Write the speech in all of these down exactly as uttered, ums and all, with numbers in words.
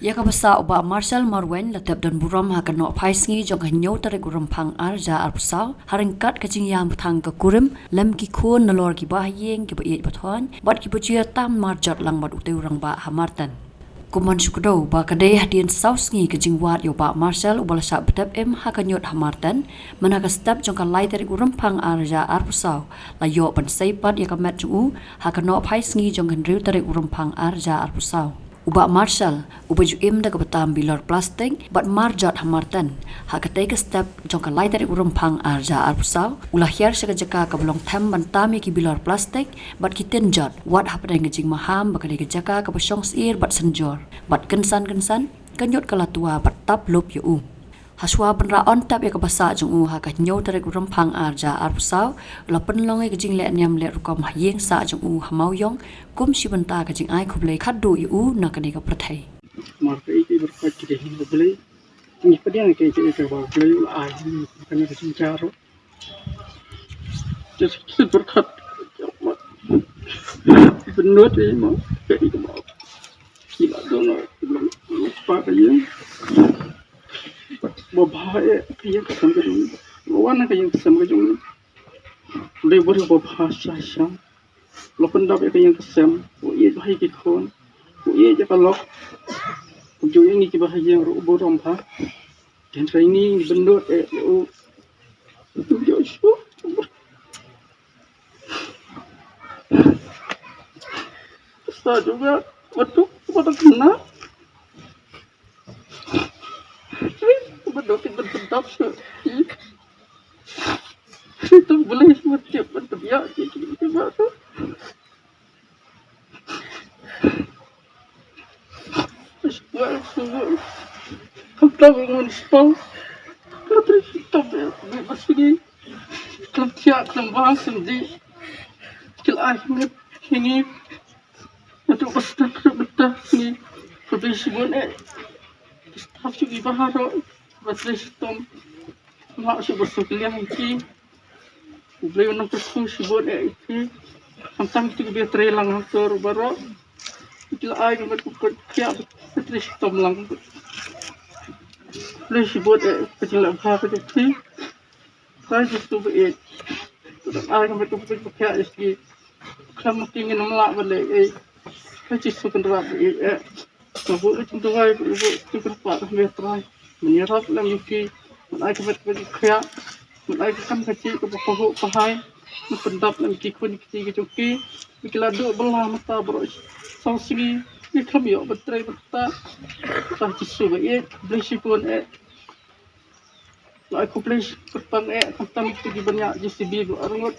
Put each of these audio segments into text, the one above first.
Ïa kaba sah u Bah Marshal Marwein la tep don burom ha ka nohphai sngi jong ka hynñiew tarik u Rymphang ar hajar arphew saw, ha ryngkat ka jingïam tang ka kurim lem ki khun nalor ki bahaïing, ki ba ïeit ba thoiñ bad ki ba jia tam marjot lang bad utei u rangbah ha Marten. Kum ban shu kdew ba ka dei hadien saw sngi ka jingwad ïa u Bah Marshal uba la shah btep im ha ka ñiut ha Marten, mynta ka step jong ka lai tarik u Rymphang ar hajar arphew saw la ïoh ban sei pat ïa ka met jong u ha ka nohphai sngi jong ka hynriew tarik u Rymphang ar hajar arphew saw. U Bah Marshal, uba ju im da kaba tam bilor plastik bad marjot ha Marten, ha katei ka step jong ka lai tarik u Rymphang ar hajar arphew saw u la hiar sha ka jaka kaba long them ban tam ïa ki bilor plastik bad ki tin jot, wat hapdeng ka jingmaham ba ka dei ka jaka kaba shong syier bad synjor, bad kynsan kynsan ka ñiut ka la twa bad tap lup ïa u. Hashwa ban rah on tap ïa kaba sah jong u ha ka hynñiew tarik u Rymphang ar hajar arphew saw, u la pynlong ïa ka jingleh niam leh rukom ha ïing sah jong u ha Mawïong, kum shi bynta ka jingai khublei khatduh ïa u na kane ka pyrthei. Mar ka ïeit bad ka khublei, ngi pdiang ïa ka ïeit kaba U Blei u la ai ha kane ka jingïaroh. Just ki byrkhat. Bynnud ïa ma ka ïeit kaba ki la don, pa ka ïing. Ba bha eh ka ïing ka sem ka jong, ba wan ka ïing ka sem ka jong. Dei bari ba bha sha sha. Lo pyndap ïa ka ïing ka sem, u ïeit bha ïa ki khun, u ïeit ïa ka lok. U ju ïa ngi kiba ha ïing ruh u burom bha. Hynrei ngi bynnud eh u. U ju shu. Sa juga, waduh, waduh kena. Ba dok ki ban pyndap sha ki. Sha tu Blei sha ban tip ban tip ïa ki ki ki ba tu. Sha sha. Kam tang ngun sha. Ka tri sha tam ba ba sini. Kam thiah kam bang sini. Kil ai ngut ngi. Atu ba sdang ka bynta ngi. Ka dei shibun eh. Staff shu ki ba haro. Ba trei shitom. Nga shu ba suk liang ki. U Blei u nang kyrkhu shibun eh ki. Khamtam ki ba trei lang hangto baroh. Ki la ai ka met ka kot kia ba trei shitom lang. Blei shibun eh ka jingleh bha ka jong ki. Trai Jisu ba ïeit. Ai ka met ka pynpaw ïa ki. Khlem ma ki ngin ym lah ban leh ei. Trai Jisu Kynrad ba ïeit eh. Nga buh ka jingduwai ba u buh jingkyrpad ha me Trai. Men ïarap lem ïa ki. Men ai ka met ka jingkhiah. Men ai ka kam ka jih kaba pahuh pahai. Men pyndap lem ïa ki khun ki kti ki jong ki. Ba ki la duh bylla mynta baroh saw sngi. Ki khlem ïoh ban trei mynta. Trai Jisu ba ïeit. Blei shibun eh. Nga ai khublei kyrpang eh khamtam ïa ki ban ïa J C B ba arngut.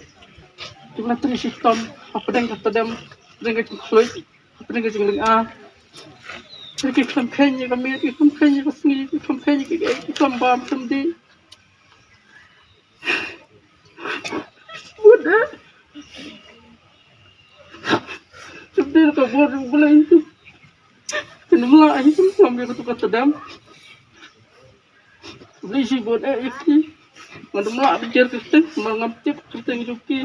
Ki ba la trei shitom hapdeng ka tdem, hapdeng ka jingkhluit, hapdeng ka jinglynga. Ki khlem kheiñ ïa ka miet, ki khlem kheiñ ïa ka sngi, ki khlem kheiñ ïa ka, ki khlem bam khlem dih. Bun eh. Sngewdei ka bor U Blei. Kynmaw ïa ki khlem ïa ka tu ka tdem. Blei shibun eh ïa ki. Ngam lah ban jer kyrteng, ma ngam tip kyrteng jong ki.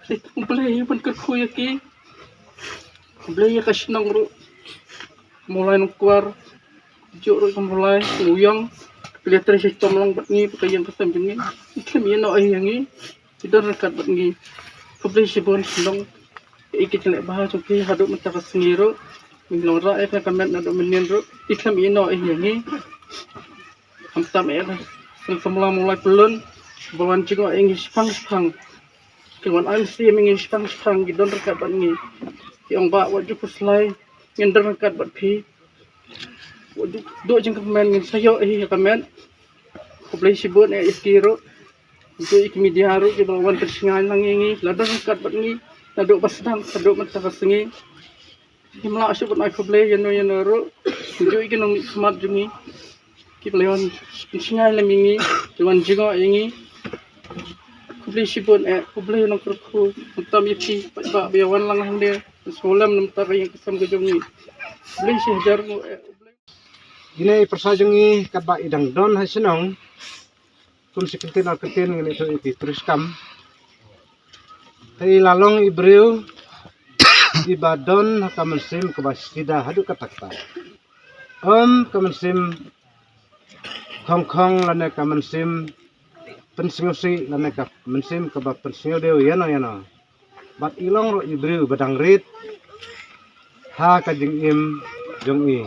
Te U Blei u ban kyrkhu ïa ki. U Blei ïa ka shnong ruh. Mawlai Nongkwar. Juk ruh ka Mawlai Nongïong. Ki la trei shitom lang bad ngi, bad ka ïing ka sem jong ngi. Ki khlem ïehnoh ïa ngi. Ki don ryngkat bad ngi. Khublei shibun shnong. Ïa ki jingleh bha jong ki haduh mynta ka sngi ruh. Ngi long rah ïa ka met naduh mynnin ruh. Ki khlem ïehnoh ïa ngi. Khamtam ïa ka seng samla Mawlai Pyllun ba wan jngoh ïa ngi shipang shipang. Ki wan ai mynsiem ïa ngi shipang shipang, ki don ryngkat bad ngi. Ki ong, Bah, wat ju khuslai, ngin don ryngkat bad phi. Wat ju duh jingkyrmen, ngin sa ïoh ïa ka met. Khublei shibun eh ïa ki ruh. Ïa ki media ruh kiba la wan pynsngew lang ïa ngi, la don ryngkat bad ngi naduh ba sdang haduh mynta ka sngi. Ngim lah shuh ban ai khublei ïano ïano ruh. Ïa ki nongmihkhmat jong ngi kiba la wan pynsngew lem ïa ngi, ki wan jngoh ïa ngi. Khublei shibun eh, khublei nongkyrkhu. Khamtam ïa phi paidbah ba ïa wan lang hangne, sngewlem na ka bynta ka ïing ka sem ka jong ngi. Khublei shihajar nguh eh. Kine i pyrsa jong ngi katba i dang don ha shnong. Kum shi kyntien ar kyntien ngan ïathuh ïa ki trei shitom. Te i la long i briew iba don ha ka mynsiem kaba sida haduh katta katta. Hom ka mynsiem khongkhong lane ka mynsiem pynsngewsih lane ka mynsiem kaba pynsngewdew ïano ïano. Bad i long ruh i briew ba dang rit ha ka jingim jong i.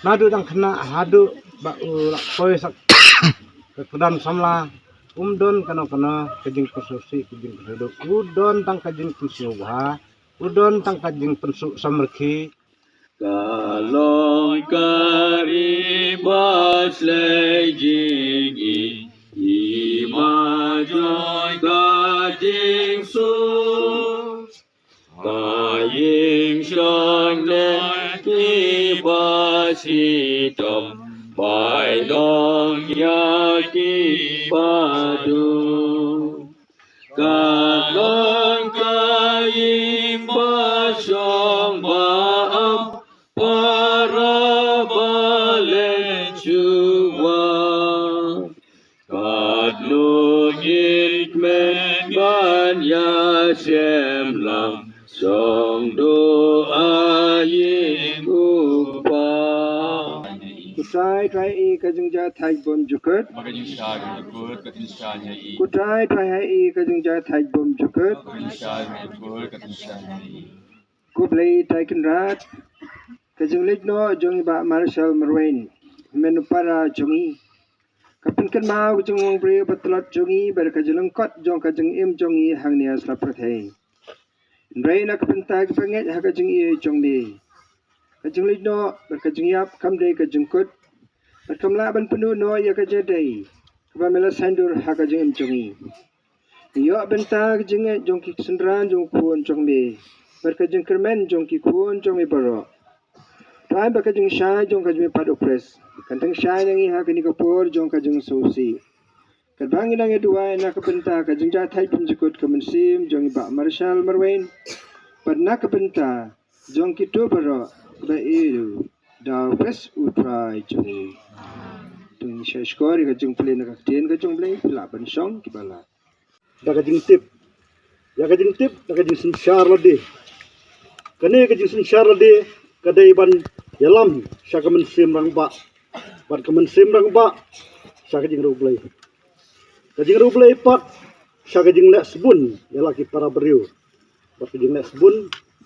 Naduh dang khynnah haduh ba u la poi sha ka kyrdan samla, um don kano kano ka jingpynsngewsih, ka jingpynsngewdew. U don tang ka jingpynsngewbha, u don tang ka jingpynsuh samrkhie. Ka long ka ri ba shlei jong i, i ma jong ka jingsuk. Ka ïing shong ne ki ba shitom, bai long ïa ki ba duk. Ka long ka ïing ba shong ba ap, para ba leh shuwa. Katno ngin kmen ban ïashem lang, shong duh ha ïing u Kpa. Ko Trai, Trai, ïa ka jingjahthait bymjukut. Ba ka jingshai bymjukut, ka jingshai ïa i. Ko Trai, Trai, ïa ka jingjahthait bymjukut. Ba ka jingshai bymjukut, ka jingshai ïa i. Ko Blei Trai Kynrad, ka jingleit noh jong i Bah Marshall Marwein, hynmen u para jong i, ka pynkynmaw ka jinglong briew ba tlot jong i, bad ka jinglyngkot jong ka jingim jong i hangne ha sla pyrthei. Hynrei na ka bynta kiba ngeit ha ka jingïeit jong me, ka jingleit noh bad ka jingïap kam dei ka jingkut, bad kam lah ban pynduh noh ïa ka jingïadei kaba me la saiñdur ha ka jingim jong i. Ïoh bynta ka jingngeit jong ki synran jong u khun jong me, bad ka jingkyrmen jong ki khun jong me baroh. Trai ba ka jingshai jong ka jingmihpat u Khrist kan tyngshaiñ ïa ngi ha kane ka por jong ka jingsngewsih. Katba ngi nang ïa duwai na ka bynta ka jingjahthait bymjukut ka mynsiem jong i Bah Marshall Marwein, bad na ka bynta jong kito baroh kiba ïeit da u Khrist u Trai jong ngi. To ngin sa shkor ïa ka jingpule na ka ktien ka jong u Blei, phi lah ban shong kiba lah. Da ka jingtip, ïa ka jingtip da ka jingsynshar lade. Kane ka jingsynshar lade ka dei ban ïalam sha ka mynsiem rangbah, bad ka mynsiem rangbah sha ka jingriewblei. Ka jingriewblei pat sha ka jingleh sbun ïa la ki para briew, bad ka jingleh sbun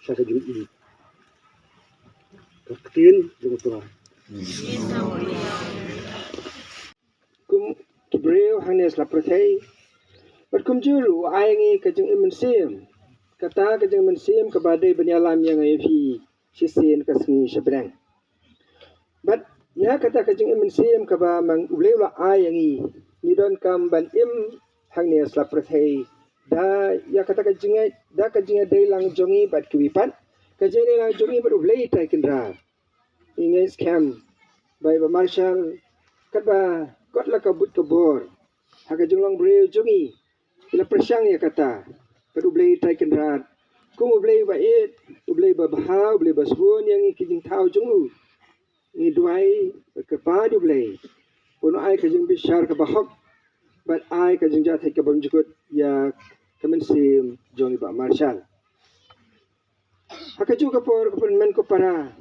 sha ka jingïeit. Ka ktien jong u Trai. Kum ki briew hangne ha sla pyrthei, bad kumjuh ruh u ai ïa ngi ka jingim mynsiem. Kata ka jingim mynsiem kaba dei ban ïalam ïa ngi ïa phi shisien ka sngi sha bneng. Bad ïa kata ka jingim mynsiem kaba ma u Blei u la ai ïa ngi, ngi donkam ban im hangne ha sla pyrthei da ïa kata ka jingngeit, da ka jingïadei lang jong ngi bad kiwei pat, ka jingïadei lang jong ngi bad u Blei Trai Kynrad. Ngi ngeit skhem ba i Bah Marshall, katba kot la ka buit ka bor ha ka jinglong briew jong ngi, i la pyrshang ïa kata. Bad u Blei Trai Kynrad, kum u Blei uba ïeit, u Blei uba bha, u Blei uba sbun ïa ngi ki jingthaw jong u, ngi duwai bad kyrpad ïa u Blei ba un ai ka jingbishar kaba hok, bad ai ka jingjahthait ka bymjukut ïa ka mynsiem jong i Bah Marshall. Ha kajuh ka por, ko hynmen ko para,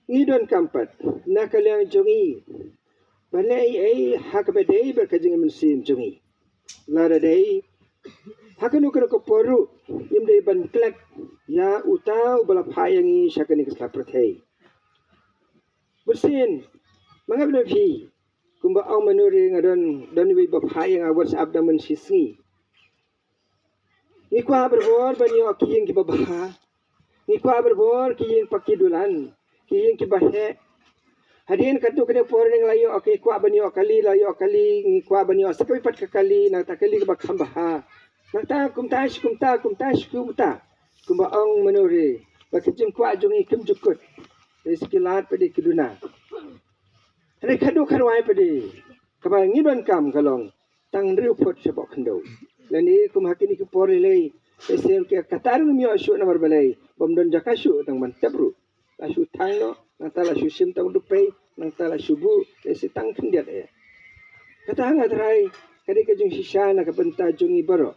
ngi donkam pat na ka liang jong ngi ban leh ei ei ha kaba dei bad ka jingim mynsiem jong ngi. Lada dei ha kano kano ka por ruh, ngim dei ban klet ïa uta uba la phah ïa ngi sha kane ka sla pyrthei. Bun sien ma nga bad phi, kumba ong ma Nuri, nga don, don iwei ba phah ïa nga WhatsApp da mynshisngi. Ngi kwah barabor ban ïoh ki ïing kiba bha. Ngi kwah barabor ki ïing paki dulan, ki ïing kiba heh. Hadien katto katne por ngi la ïoh, ngi kwah ban ïoh kali, la ïoh kali, ngi kwah ban ïoh sa kawei pat ka kali, nangta kali kaba kham bha. Nangta kumta shi kumta, kumta shi kumta. Kumba ong ma Nuri, ba ka jingkwah jong ngi kim ju kut. Dei sa ki lad pat, dei ki duna. Hynrei khadduh khadwai pat, kaba ngi donkam ka long tang hynriew phut shapoh khyndew. Lane kum ha kine ki por lei lei, lehse kata ruh ngim ïoh shuh namar balei, bym don jaka shuh tang ban tep ruh. La shu thang noh, nangta la shu shim tang u dupei, nangta la shu buh, lehse tang khyndiat eh. Kata nga tharai ka dei ka jingshisha na ka bynta jong ngi baroh.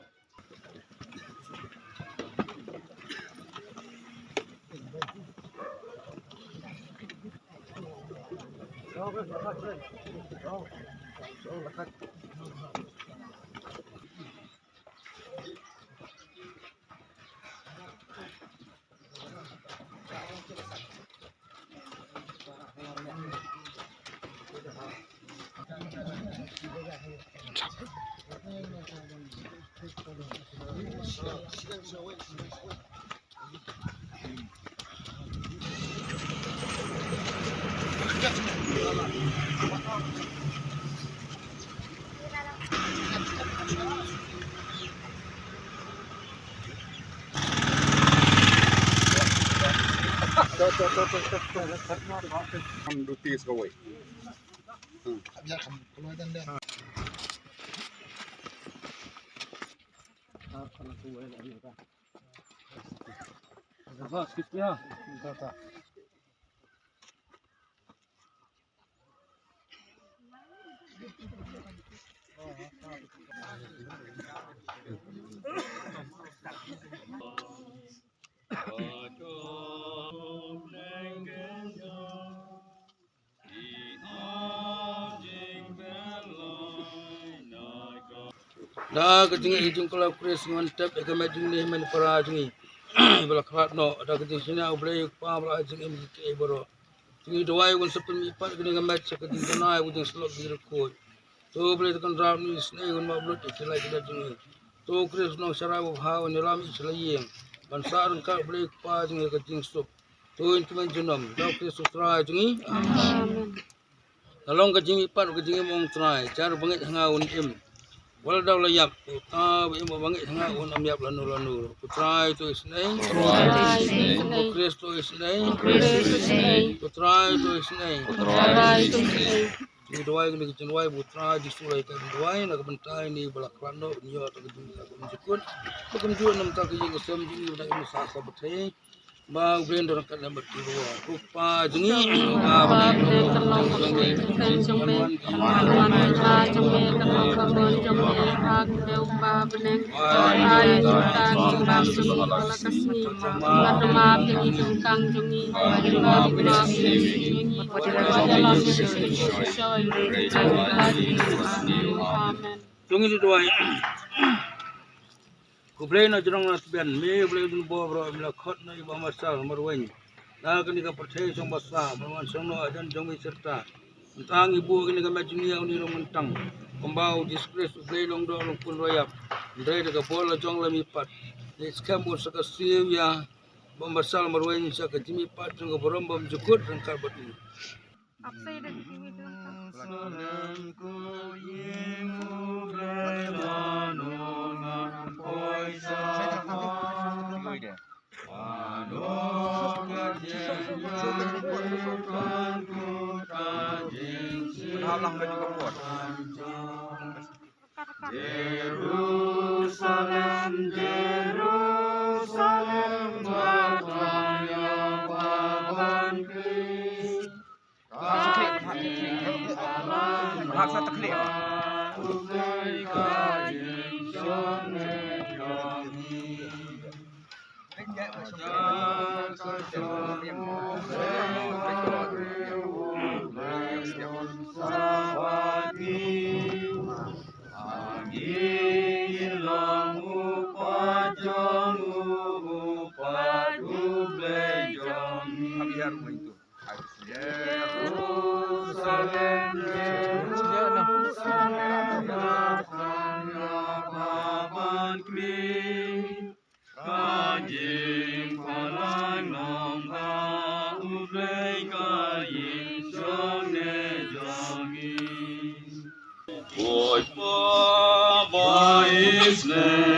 Kam duty is kawai. Da ka jingïeit jong u Khrist ngi wan tep ïa ka met jong ngi ha mynpara jong ngi ba la khlad noh, da ka jingshaniah U Blei U Kpa ba la ai jingim ïa kiei baroh. Ngi duwai un sa pynmihpat kane ka met sha ka jingduna ïa ka jingsyllok jingrakhuid. To U Blei, to Kynrad, un isynei un map lut ïa ki lait ki lait jong ngi. To U Khrist u nongsharai babha un ïalam ïa ki sha la ïing ban sah ryngkat U Blei U Kpa jong ngi ha ka jingsuk. To un kmen junom da U Khrist U Trai jong ngi. Amen. La long ka jingmihpat ka jingim, ong Trai, jar bangeit ha nga un im. Wat la da u la ïap, uta uba im bangeit ha nga un ym ïap lano lano. Ko Trai to isynei. Ko Trai to isynei. Ko Khrist to isynei. Ko Khrist to isynei. Ko Trai to isynei. Ko Trai to isynei. Ngi duwai kane ka jingduwai ba U Trai Jisu u la ïa ka jingduwai na ka bynta ïa ngi ba la khlad noh, un ïoh da ka jingduwai ba kumjuh. Ba kumjuh na ka bynta ka ïing ka sem jong ngi ba dang im sah sah pyrthei. Ba U Blei un don ryngkat lem bad ngi ruh. Ko Kpa jong ngi, Kpa ba ha bneng, ka long ka jong me, ka long ka mon jong me, ka long ka mon jong me, ha ka dei Kpa ha bneng. Ai jingtang jong me ha la ka sngi. Bad ma phi jingtang jong ngi. Bad ma phi jingtang jong ngi. Amen. Jong ngi duwai. Ko Blei na jrong na tbian, me U Blei u dun bor baroh, me la khot na i Bah Marshal Marwein na kane ka pyrthei shong basa, ban wan shong noh hajan jong me syrta. Mynta ngi buh kane ka met jong ngi ïa une u nongkyntang, kumba U Jisu Khrist U Blei long doh long khun roi ïap. Hynrei da ka bor la jong la mihpat, ngi skhem un sa kyrsiew ïa Bah Marshal Marwein sha ka jingmihpat jong ka burom bymjukut ryngkat bad u. Jerusalem, Jerusalem, ba tang ïa u paban Khrist. Jerusalem, Jerusalem, ka tang ïa u paban Khrist. Ka jingphalang nong ba U Blei ka ïing shongne jong ngi. Oi Kpa ba isynei.